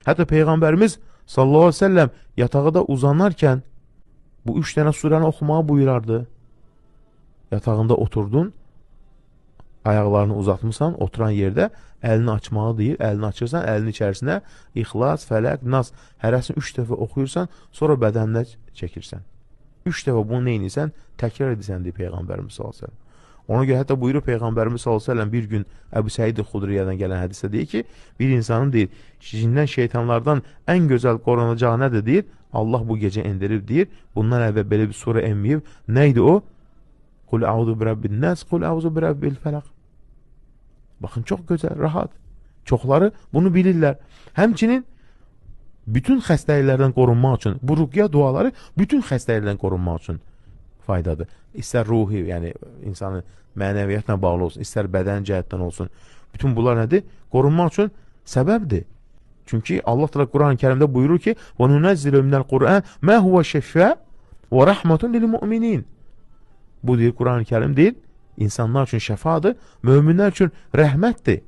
Hətta Peyğəmbərimiz sallallahu əleyhi və səlləm yatağında uzanarkən bu 3 dənə surəni oxumağı buyurardı. Yatağında oturdun, ayaqlarını uzatmısan, oturan yerdə əlini açmağı deyir, əlini açırsan, əlinin içərisinə İxlas, Fələq, Nas hərəsini 3 dəfə oxuyursan, sonra bədəninə çəkirsən. 3 dəfə bunu nə edirsən? Təkrar edirsən, deyir Peyğəmbərimiz sallallahu əleyhi və səlləm. Ona görə hətta buyurur Peyğəmbərimiz sallallahu əleyhi və səlləm bir gün Əbu Səid Xudriyədən gələn hədisdə deyir ki, bir insanın deyir, cindən, şeytanlardan ən gözəl qorunacağı nədir deyir? Allah bu gecə endirib deyir. Bundan əvvəl belə bir surə enməyib. Nə idi o? Qul əuzu birəbbin nəs, qul əuzu birəbbil fələq. Baxın, çox gözəl, rahat. Çoxları bunu bilirlər. Həmçinin bütün xəstəliklərdən qorunmaq üçün, bu ruqya duaları bütün xəstəliklərdən qorunmaq üçün faydadır. İstər ruhi, yəni insanın mənəviyyatla bağlı olsun, istər bədən cəhətdən olsun. Bütün bunlar nədir? Qorunmaq üçün səbəbdir. Çünki Allah Teala Quran-ı Kərimdə buyurur ki: "Və nunəzzilu minəl Qur'an ma huve şifa və rahmetun lil mu'minin." Bu deyir Quran-ı Kərim deyir, insanlar üçün şəfadır, möminlər üçün rəhmətdir.